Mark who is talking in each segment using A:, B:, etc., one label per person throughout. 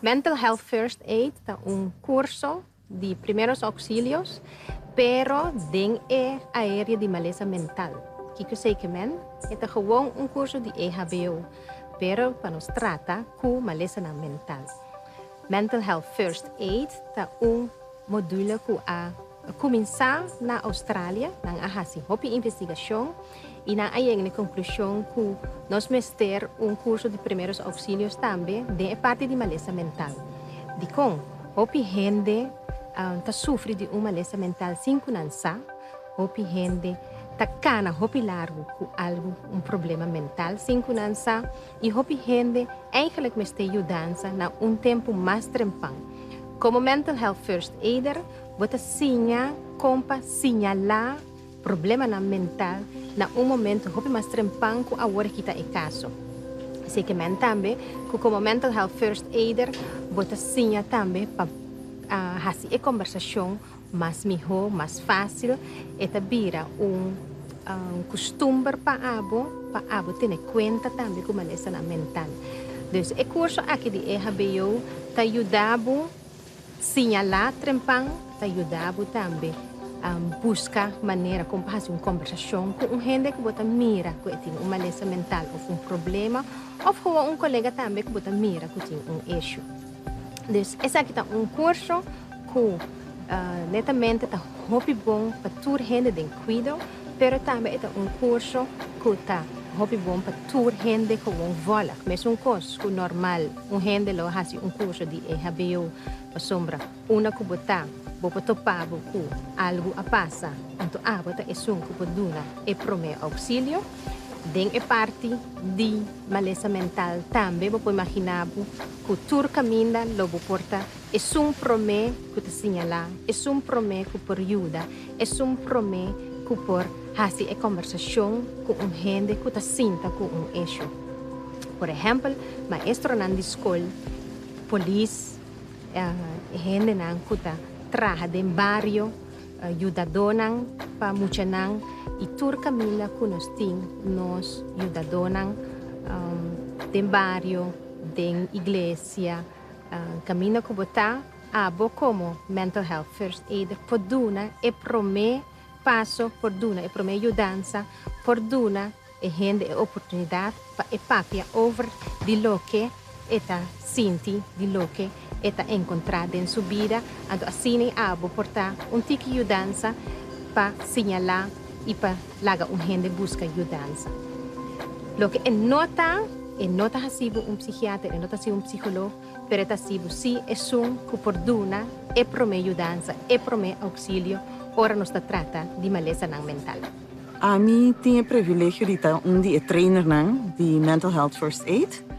A: Mental Health First Aid ta un curso di primeros auxilios, pero den e area di malesa mental. Kico esey ke men? E ta gewoon un curso di EHBO, pero pa nos trata cu malesanan mental. Mental Health First Aid ta un module cu a cuminsa na Australia. Nan a haci hopi investigacion y nan a yega na e conclusion cu nos mester un curso di primeros auxilios tambe den e parti di malesa mental. Dicon? Hopi hende ta sufri di un malesa mental sin cu nan sa. Hopi hende ta cana hopi largo cu algo, un problema mental sin cu nan sa. Y hopi hende eigenlijk mester yudansa na un tempo mas trempan. Como Mental Health First Aider bo ta siña con pa siñala problemanan mental na un momento hopi mas trempan cu awor aki ta e caso. Así ke men tambe cu como Mental Health First Aider bo ta siña tambe pa haci e combersacion mas miho, mas fácil. E ta bira un custumber pa abo, pa abo tene cuenta tambe cu malesanan mental. Dus e curso aki di EHBO ta yuda bo siñalá trempan, ta yuda bo tambe busca manera con pa haci un combersacion cu un hende cu bo ta mira cu e tin un malesa mental of un problema, of gewoon un colega tambe cu bo ta mira cu tin un issue. Dus esaki ta un curso cu netamente ta hopi bon pa tur hende den cuido, pero tambe e ta un curso cu ta hopi bon pa tur hende gewoon volg. Mesun cos cu normal un hende lo haci un curso di EHBO, pasobra unda cu bo ta, bo por topa bo cu algo a pasa, anto abo ta esun cu por duna e prome auxilio. Den e parti di malesa mental tambe bo por imagina bo cu tur caminda lo bo por ta esun prome cu ta siñala, esun prome cu por yuda, esun prome cu por haci e combersacion cu un hende cu ta sinta cu un issue. Por ehempel, maestronan di scol, polis, e hendenan cu ta traha den bario, Yudadonan pa muchanan y tur caminda cu nos tin nos yudadonan den bario, den iglesia, caminda cu bo ta, abo como Mental Health First Aider por duna e prome paso, por duna e prome yudansa, por duna e hende e oportunidad pa e papia over di loke e ta sinti, di loke e ta encontra den su bida. Anto asina e abo por ta un tiki yudansa pa siñala y pa laga un hende busca yudansa. Loke e no ta, e no ta haci bo un psichiater, e no ta haci un psicoloog, pero e ta haci bo si esun cu por duna e prome yudansa, e prome auxilio ora nos ta trata di malesanan mental.
B: Ami tin e privilegio di ta un di e trainernan di Mental Health First Aid.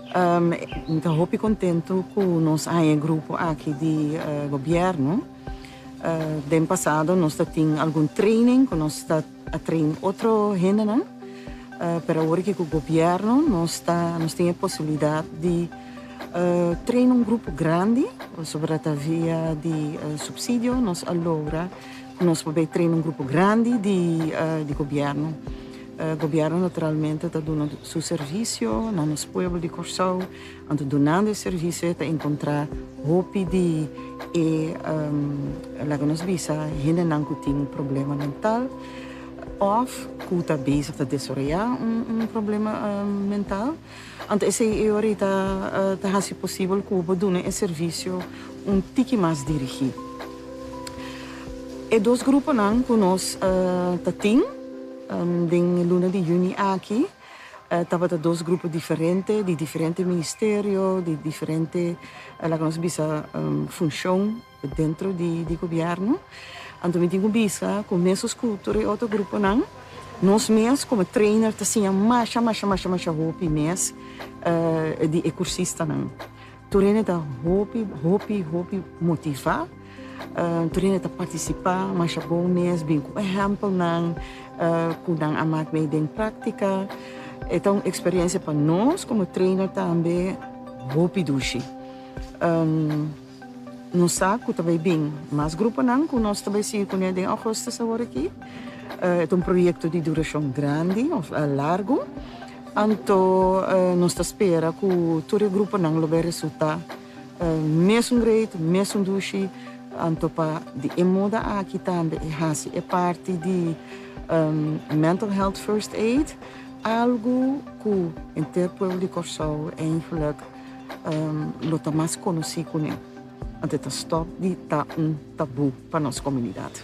B: Mi ta hopi contento cu nos a haña e grupo aki di gobierno. Den pasado nos ta tin algun training cu nos ta a train otro hendenan, pero awor aki cu gobierno nos ta nos tin e posibilidad di train un grupo grandi, pasobra ta via di subsidio nos a logra. Nos por bay train un grupo grandi di di gobierno. Gobierno naturalmente ta duna su servicio na nos pueblo di Corsou, anto dunando e servicio e ta encontra hopi di e laga nos bisa hendenan cu tin un problema mental of cu ta bezig ta desaroya un problema mental. Anto esey e ora ta ta haci posibel cu bo duna e servicio un tiki mas dirigi. E dos gruponan cu nos ta tin den luna di juni aki tabata dos grupo diferente di diferente ministerio, di diferente laga nos bisa funcion dentro di di gobierno. Anto mi tin cu bisa cu mesun cu tur e otro gruponan nos mes como trainer ta siña masha masha masha masha hopi mes di e cursistanan. Tur hende ta hopi, hopi, hopi motivá. Tur hende ta partisipá masha bon mes, bin ku ehèmpelnan ku nan a mak mee den práktika. E ta un eksperensia pa nos komo trainer tambe hopi dushi. Nos sa ku ta bai bin mas gruponan ku nos ta bai sigui kuné den ougùstus awor aki. E ta un proyekto di durashon grandi òf largu. Anto nos ta spera ku tur e gruponan lo bai resultá Mesun great, mesun dushi, anto pa di e moda aki tambe e hasi e parti di mental health first aid algu ku henter pueblo di Kòrsou eigenlijk lo ta mas konosí kuné. Anto e ta stòp di ta un tabú pa nos komunidat.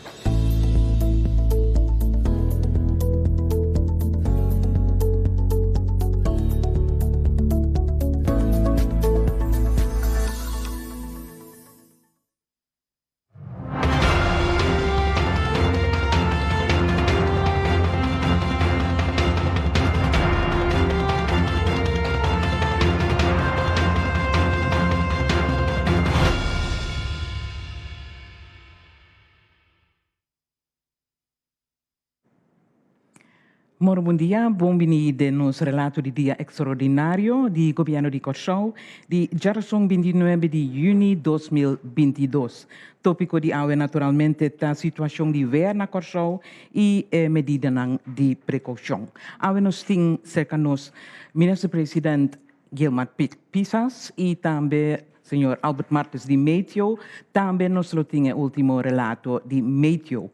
C: Moro bon dia, bon bini den nos relato di dia extraordinario di Gobierno di Kòrsou di djarason 29 di yüni 2022. Tópiko di awe naturalmente ta situashon di wer na Kòrsou i e medidanan di prekoushon. Awe nos tin serka nos Minister President Gilmar Pik Pisas i tambe señor Albert Martes di Meteo. Tambe nos lo tin e ultimo relato di Meteo.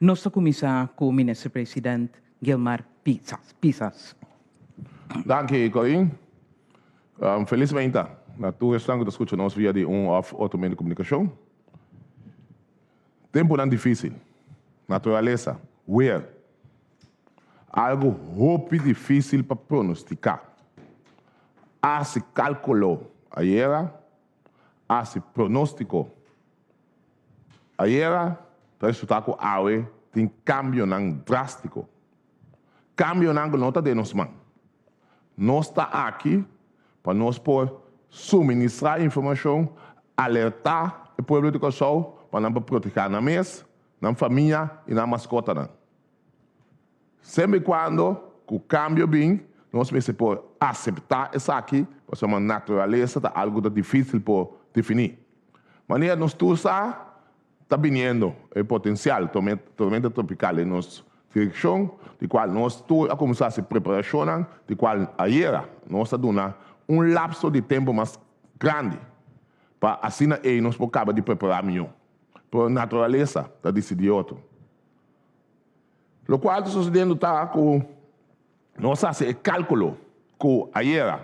C: Nos ta kuminsá ku Minister President Gilmar Pisas.
D: Danki Corinne. Felis meinta na tur esnan ku ta skucha nos via di un òf otro medio di komunikashon. Tempunan difísil, naturalesa, weer, algu hopi difísil pa pronostiká. Hasi kálkulo ayera, hasi pronóstiko ayera, ta resultá ku awe tin kambionan drástiko. Kambionan ku no ta den nos man. Nos ta aki pa nos por suministrá informashon, alertá e pueblo di Kòrsou pa nan por protehá nan mes, nan famia i nan maskotanan. Semper i kuando ku kambio bin, nos mester por aseptá esaki, pasobra naturalesa ta algu ku ta difísil por definí. Manera nos tur sa, ta biniendo e potensial tormenta tropikal den nos direkshon, di kual nos tur a kuminsá hasi preparashonnan, di kual ayera nos a duna un lapso di tempu mas grandi pa asina ei nos por kaba di prepará mihó. Pero naturalesa ta disidí otro. Lokual ta sosediendo ta ku nos a hasi e kálkulo ku ayera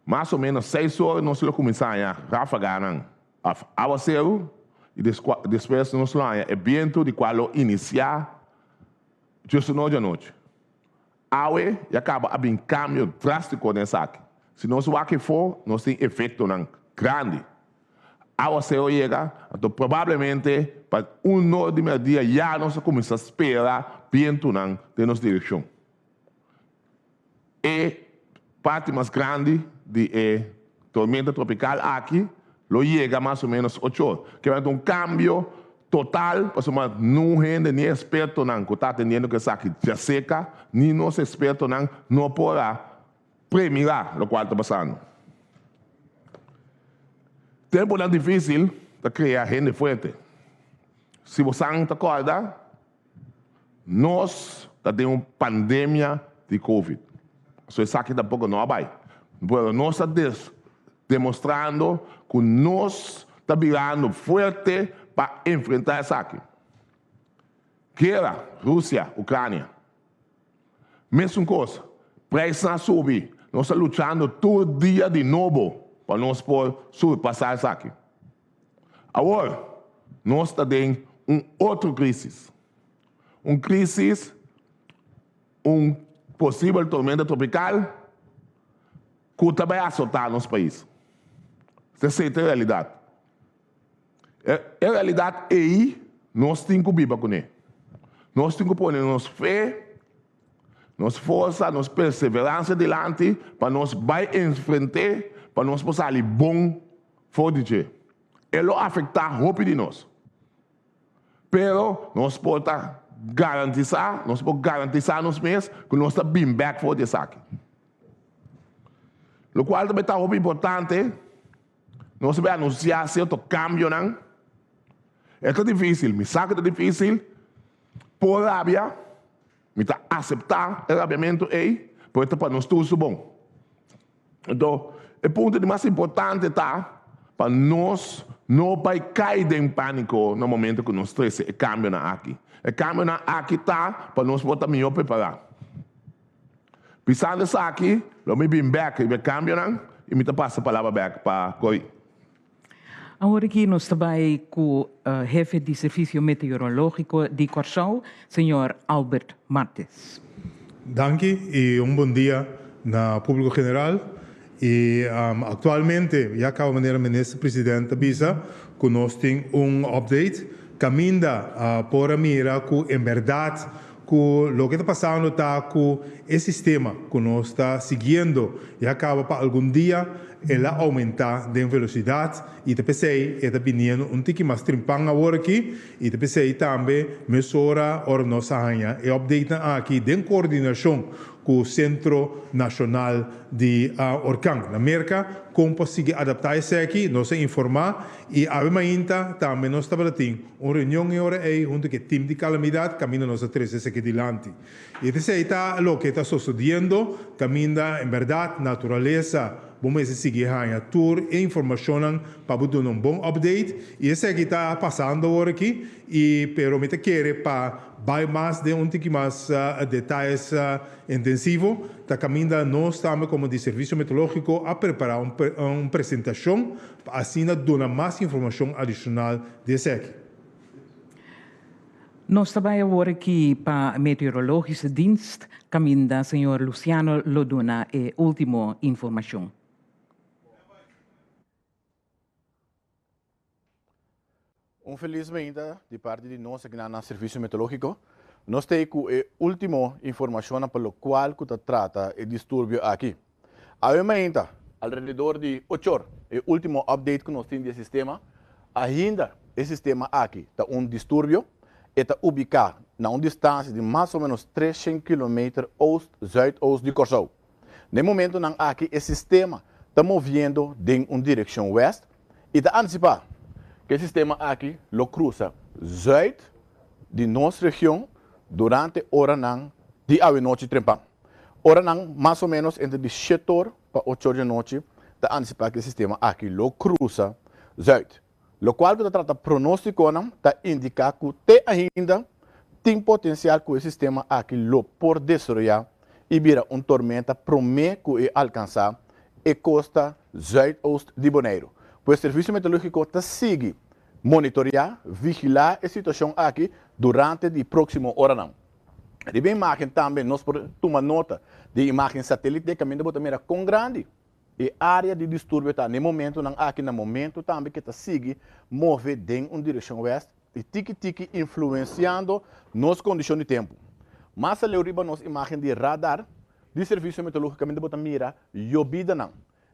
D: mas o ménos seis ora nos lo kuminsá haña ráfaganan òf awaseru i despues nos lo haña e bientu di kual lo inisiá djesnochi anochi. Awe ya kaba a bin kambio drástiko den esaki. Si nos wak efó nos tin efektonan grandi. Awasero yega, anto probablemente pa un or di merdia ya nos a kuminsá spera bientunan den nos direkshon. E parti mas grandi di e tormenta tropikal aki lo yega mas o ménos ocho or. Kebra ta un kambio total pasobra niun hende ni ekspertonan ku ta atendiendo ku esaki djaseka ni nos ekspertonan no por a premira lokual ta pasando. Tempunan difísil ta krea hende fuerte. Si bo san ta kòrda, nos ta den un pandemia di covid. So esaki tampoko no a bai. Pero nos ta demostrando ku nos ta birando fuerte pa enfrentá esaki. Guera Rusia, Ucrania. Mesun kos, preisnan a subi, nos ta luchando tur dia di nobo pa nos por surpasá esaki. Awor, nos ta den un otro krísis. Un krísis, un posibel tormenta tropikal ku ta bai asotá nos pais. Esei ta e realidat. E realidat ei nos tin ku biba kuné. Nos tin ku pone nos fe, nos forsa, nos perseveransia dilanti pa nos bai enfrent'é, pa nos por sali bon for di dje. E lo afektá hopi di nos. Pero nos por ta garantisá, nos por garantisá nos mes ku nos ta bin bèk for di esaki. Lokual tambe ta hopi importante. Nos a anunsiá sierto kambionan. E ta difísil, mi sa ku ta difísil. Por rabia, mi ta aseptá e rabiamentu ei, pero e ta pa nos tur su bon. Anto, e punto di mas importante ta. pa nos no bai kai den pániko na momento ku nos trese e kambionan aki. E kambionan aki ta pa nos por ta mihó prepará. Pisando esaki, lo mi bin bèk riba e kambionan i mi ta pasa palabra bèk pa Corrie.
C: Awor aki nos ta bai ku hefe di Servisio Meteorológiko di Kòrsou, señor Albert Martes.
E: Danki i un bon dia na públiko general. I aktualmente ya kaba manera Minister President ta bisa ku nos tin un update kaminda por a mira ku en bèrdat ku loke ta pasando ta ku e sistema ku nos ta siguiendo ya kaba pa algun dia el a oumentá den velosidat i ta p'esei e ta biniendo un tiki mas trimpan awor aki i ta p'esei tambe mesora ora nos a haña e updatenan aki den koordinashon ku Sentro Nashonal di Orkan na Merka kon pa sigui adaptá esaki nos a informá i awe mainta tambe nos tabata tin Un reunion e ora ei huntu ku e tim di kalamidat kaminda nos a trese esaki dilanti. I esei ta loke ta sosodiendo kaminda en bèrdat naturalesa bo mester sigui haña tur e informashonnan pa bo duna un bon update i esaki ta pasando awor aki i pero mi ta kere pa bai mas den un tiki mas detayes intensivo ta kaminda nos tambe komo di Servisio Meteorológiko a prepará un presentashon pa asina duna mas informashon adishonal di esaki.
C: Nos ta bai awor aki pa Meteorologische Dienst kaminda señor Luciano lo duna e ultimo informashon.
F: Un felis mainta di parti di nos akinan na Servicio Meteorologico. Nos ta ei ku e ultimo informashonnan pa lokual ku ta trata e disturbio aki. Awe mainta, alrededor di ochor, e ultimo update ku nos tin di e sistema, ainda e sistema aki ta un disturbio, e ta ubiká na un distansia di mas o menos 300 kilometer oost zuidoost di Kòrsou. Na e momentunan aki e sistema ta moviendo den un direkshon west i ta antisipá ku e sistema aki lo krusa zuid di nos region durante oranan di awenochi trempan. Oranan mas o ménos entre di shetor pa ochor di anochi ta antisipá ku e sistema aki lo krusa zùit. Lokual ku ta trata pronóstikonan ta indiká ku te ainda tin potensial ku e sistema aki lo por desaroyá i bira un tormenta promé ku e alkansá e kosta zùitost di Boneiru. Pues Servisio Meteorológiko ta sigui monitoreá, vigilá e situashon aki durante di próksimo oranan. Riba e imágen tambe nos por tuma nota di e imágen satelit den kaminda bo ta mira kon grandi e área di disturbio ta na e momentunan aki, na momentu tambe ke ta sigui move den un direkshon wèst i tiki tiki influensiando nos kondishon di tempu. Mas aleu riba nos imágen di radar di Servisio Meteorológiko kaminda bo ta mira yobidanan.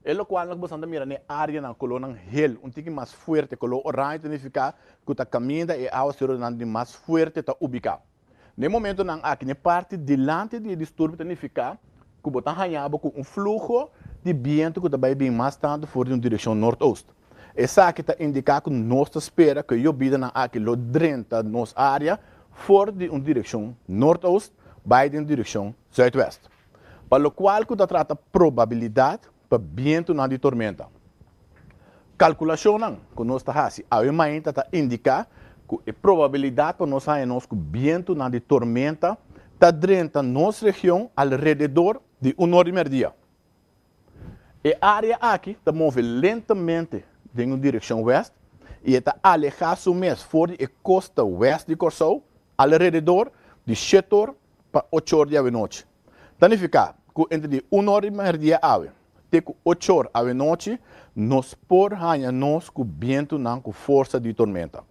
F: E lokual nos bosan ta mira na e áreanan kolónan hel un tiki mas fuerte, koló oranje ta nifiká ku ta kaminda e awaseronan di mas fuerte ta ubiká. Na e momentonan aki na e parti dilanti di e disturbio ta nifiká ku bo ta haña bo ku un fluho di bientu ku ta bai bin mas tantu for di un direkshon nortoost. Esaki ta indiká ku nos ta spera ku e yobidanan aki lo drenta nos área for di un direkshon nortoost bai den direkshon zuidwest. Pa lokual ku ta trata probabilidat pa bientunan di tormenta. Kalkulashonnan ku nos ta hasi awe mainta ta indiká ku e probabilidat pa nos haña nos ku bientunan di tormenta ta drenta nos region alrededor di un or di mèrdia. E área aki ta move lentamente den un direkshon wèst i e ta alehá su mes for di e kosta wèst di Kòrsou alrededor di shetor pa ochor di awenochi. Ta nifiká ku entre di un or di mèrdia awe te ku ochor awenochi nos por haña nos ku bientunan ku forsa di tormenta.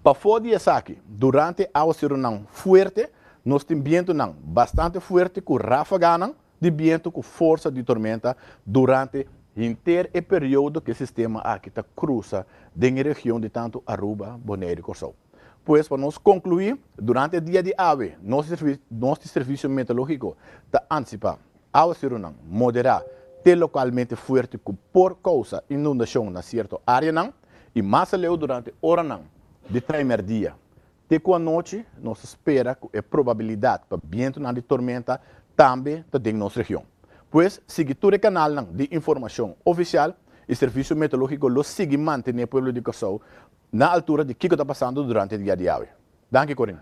F: Pafó di esaki, durante awaserunan fuerte nos tin bientunan bastante fuerte ku ráfaganan di bientu ku forsa di tormenta durante henter e periodo ku e sistema aki ta krusa den e region di tantu Aruba, Boneiru i Kòrsou. Pues pa nos konkluí, durante e dia di awe nos nos di Servisio Meteorológiko ta antisipá awaserunan moderá te lokalmente fuerte ku por kousa inundashon na sierto áreanan i mas aleu durante oranan di traimèrdia te ku anochi nos ta spera ku e probabilidat pa bientunan di tormenta tambe ta den nos region. Pues sigui tur e kanalnan di informashon ofisial. I Servisio Meteorológiko lo sigui mantené pueblo di Kòrsou na altura di kiko ta pasando durante e dia di awe. Danki Corinne.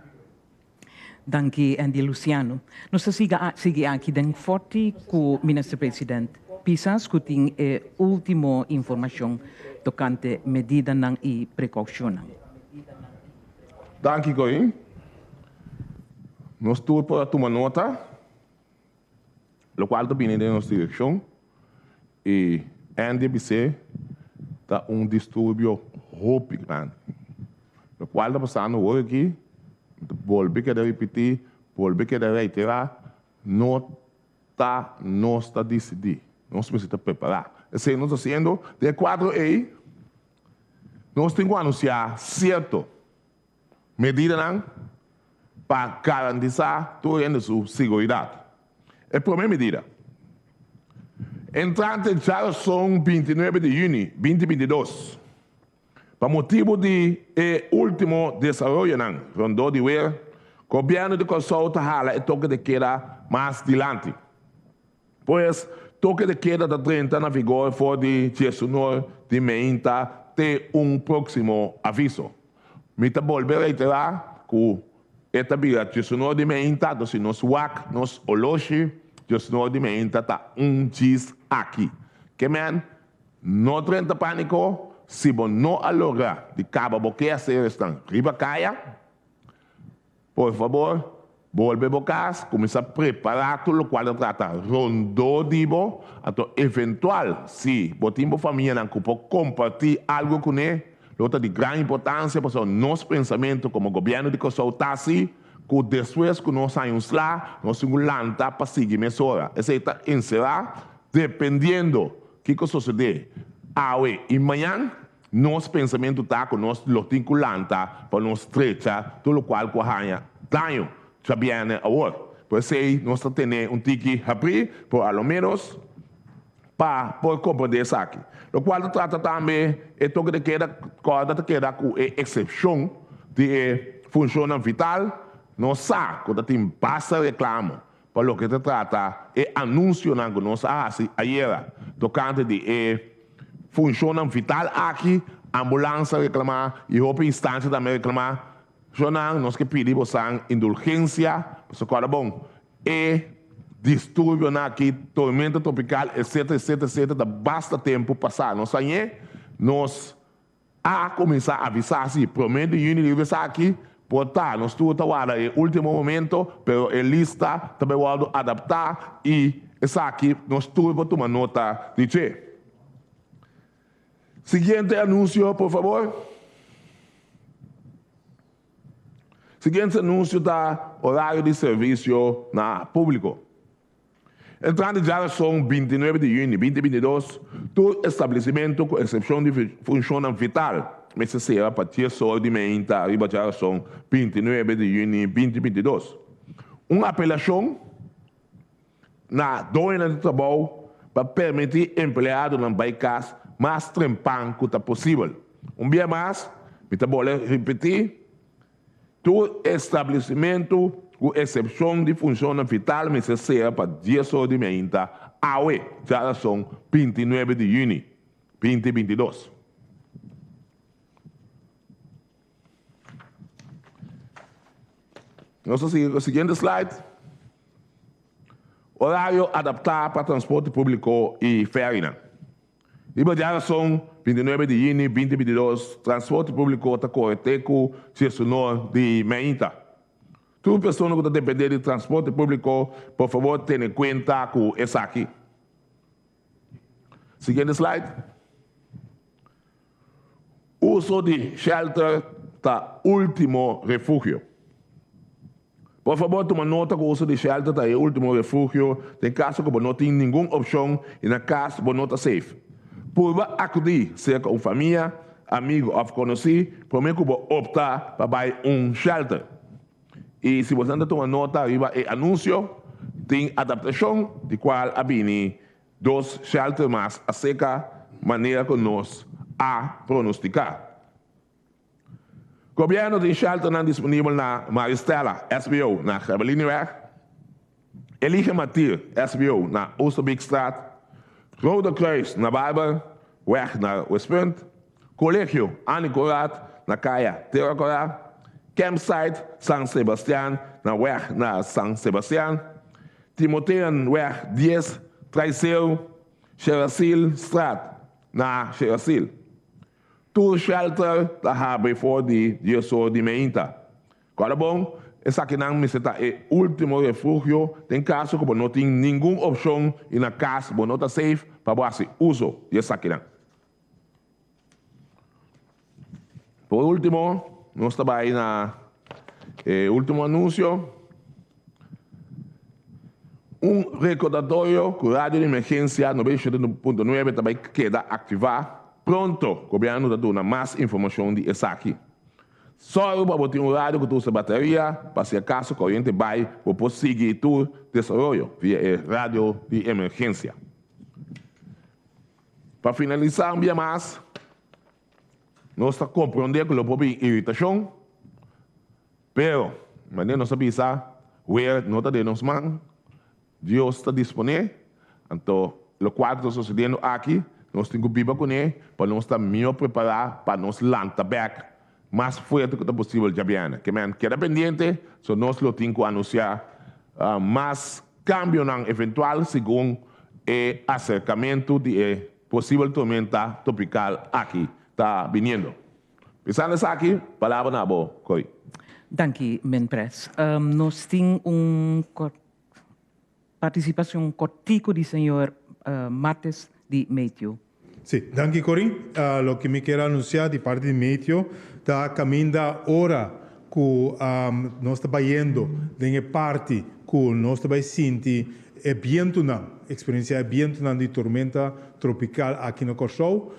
C: Danki Andy Luciano. Nos ta siga sigui aki den Forti ku Minister President Pisas ku tin e ultimo informashon tokante medidanan i prekoushonnan.
D: Danki Corinne. Nos tur por a tuma nota lokual ta bini den nos direkshon i Andy a bis'é ta un disturbio hopi grandi. Lokual ta pasando awor aki, mi ta bolbe keda ripití, bolbe keda reiterá, no ta nos ta disidí, nos mester ta prepará. Esei nos ta hasiendo den e kuadro ei, nos tin ku anunsiá sierto medidanan pa garantisá tur hende su siguridat. E promé medida, entrante djarason bintinuebe di yüni binti bintidos, pa motibu di e último desaroyonan rondó di wer, Gobièrnu di Kòrsou ta hala e toke de keda mas dilanti. Pues, toke de keda ta drenta na vigor for di diesunor di meinta te un próksimo aviso. Mi ta bolbe reiterá ku e ta bira diesunor di meinta, anto si nos wak nos oloshi, diesunor di meinta ta un djis aki. Ke men, no drenta pániko si bo no a logra di kaba bo keaseresnan riba kaya. Por fabor, bolbe bo kas, kuminsá prepará tur lokual ta trata rondó di bo, anto eventual si bo tin bo famianan ku por kompartí algu kuné, lo ta di gran importansia pasobra nos pensamentu komo gobièrnu di Kòrsou ta si ku despues ku nos haña un sla, nos tin ku lanta pa sigui mesora. Esei ta enserá dependiendo kiko sosodé awe i mañan. Nos pensamentu ta ku nos lo tin ku lanta pa nos strecha tur lokual ku a haña daño djabièrnè awor. Por esei nos ta tene un tiki habrí por a lo ménos pa por komprendé esaki. Lokual ta trata tambe e toke de keda kòrda ta keda ku e eksepshon di e funshonnan vital. Nos sa ku ta tin basta reklamo pa loke ta trata e anunsionan ku nos a hasi ayera tokante di e funshonnan vital aki, ambulans a reklamá i hopi instansia tambe a reklamá. Shonnan, nos ke pidi bosan indulgensia, pasobra kòrda bon, e disturbionan aki, tormenta tropikal, etcetera, etcetera, etcetera, ta basta tempu pasá. Nos hañ'é, nos A kuminsá avisá si promé di yüni riba esaki por ta. Nos tur ta warda e último momento, pero e lista ta bai wòrdu adaptá i esaki nos tur por tuma nota di dje. Siguiente anunsio, por fabor. Siguiente anunsio ta orario di servisio na públiko. Entrante djarason bintinuebe di yüni binti bintidos, tur establesimentu ku eksepshon di funshonnan vital mester sera pa dies or di meinta riba djarason bintinuebe di yüni binti bintidos. Un apelashon na doñonan di trabou pa permití empleadonan bai kas mas trempan ku ta posibel. Un bia mas mi ta bolbe ripití. Tur establesimentu, ku eksepshon di funshonnan vital, mester sera pa dies or di meinta awe, djarason bintinuebe di yüni, binti bintidos. Nos ta sigui ku e siguiente slide. Orario adaptá pa transporte públiko i fèrinan. Riba djarason bintinuebe di yüni binti bintidos, transporte públiko ta kore te ku diesunor di meinta. Tur persona ku ta dependé di transporte públiko, por fabor tene kuenta ku esaki. Siguiente slide. Uso di shelter ta último refugio. Por fabor tuma nota ku uso di shelter ta e último refugio den kaso ku bo no tin ningun opshon i na kas bo no ta safe. Purba akudí serka un famia, amigu òf konosí promé ku bo opta pa bai un shelter. I si boso ta tuma nota riba e anunsio, tin adaptashon di kual a bini dos shelter mas aserka manera ku nos a pronostiká. Gobièrnu tin shelternan disponibel na Maristella, SBO, na Grebbelinieweg, Elige Martir, SBO, na Oosterbeekstraat, Rode Kruis na Barber, Weg na Westpunt, Kolegio Annie Corat na Kaya Tera Kora, Campsite San Sebastian na Weg na San Sebastian, Timotheanweg 10, Traiseu, Sherasil Straat na Sherasil. Tur shelter ta habri for di 10 or di meinta. Kòrda bon, esakinan mester ta e último refugio den kaso ku bo no tin ningun opshon i na kas bo no ta safe pa bo hasi uso di esakinan. Por último, nos ta bai na e último anunsio. Un rekordatorio ku radio di emergensia 97.9 ta bai keda aktivá pronto. Gobièrnu ta duna mas informashon di esaki. Sòru pa bo tin un radio ku ta usa bateria pa si akaso koriente bai bo por sigui tur desaroyo via e radio di emergensia. Pa finalisá un bia mas, nos ta komprondé ku lo por bin iritashon, pero manera nos a bisa, wer no ta den nos man, Dios ta disponé, anto lokual ku ta sosediendo aki, nos tin ku biba kuné pa nos ta mihó prepará pa nos lanta bèk mas fuerte ku ta posibel djabièrnè. Ke men keda pendiente, so nos lo tin ku anunsiá mas kambionan eventual segun e aserkamentu di e posibel tormenta tropikal aki ta biniendo. Pensando esaki, palabra na bo, Cory.
C: Danki, Minpres. Nos tin un Participacion cortico di señor Martes di Meteo.
E: Sí, danki Corin. Loke mi kier anuncia di parti di Meteo ta caminda ora cu nos ta bayendo den e parti cu nos ta bay sinti e bientonan, experiencia e bientonan di tormenta tropical aki na Corsou,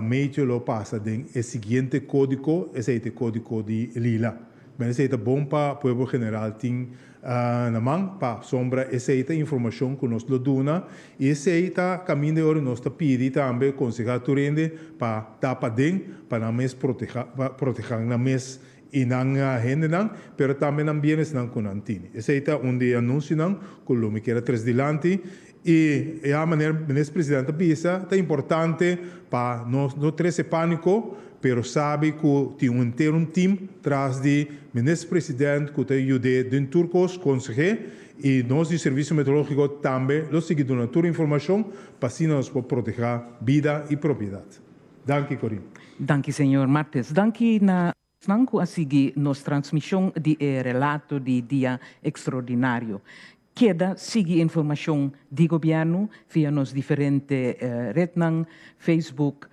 E: Meteo lo pasa den e siguiente codigo, esey ta e codigo di lila. Ben esey ta bon pa pueblo general tin na man pa sombra esey ta informacion cu nos lo duna y esey ta caminda e ora nos ta pidi tambe conseha tur hende pa ta paden pa nan mes proteha pa proteha nan mes y nan hendenan pero tambe nan bienesnan cu nan tini. Esey ta un di e anuncionan cu lo mi kier a tres dilanti y ya manera Minister President a bisa ta importante pa nos no trece panico pero sabi cu tin un henter un team tras di Minister President cu ta yud'é den tur cos, conseh'é y nos di Servicio Meteorologico tambe lo sigui duna tur informacion pa asina nos por proteha bida y propiedad. Danki Corinne.
C: Danki señor Martes. Danki na esnan cu a sigui nos transmision di e relato di Dia Extraordinario. Keda sigui informacion di Gobierno via nos diferente rednan, Facebook,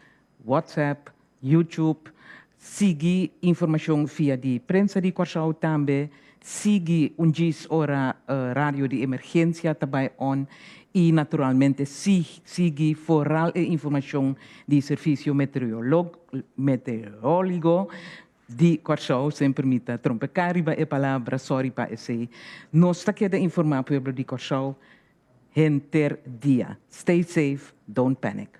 C: WhatsApp, YouTube, sigui informacion via di prensa di Kòrsou tambe, sigui un djis ora radio di emergencia ta bai on y naturalmente sigui foral e informacion di Servicio Meteorologo di Kòrsou, semper mi ta trompeká riba e palabra, sorry pa esei. Nos ta keda informá pueblo di Kòrsou henter dia. Stay safe, don't panic.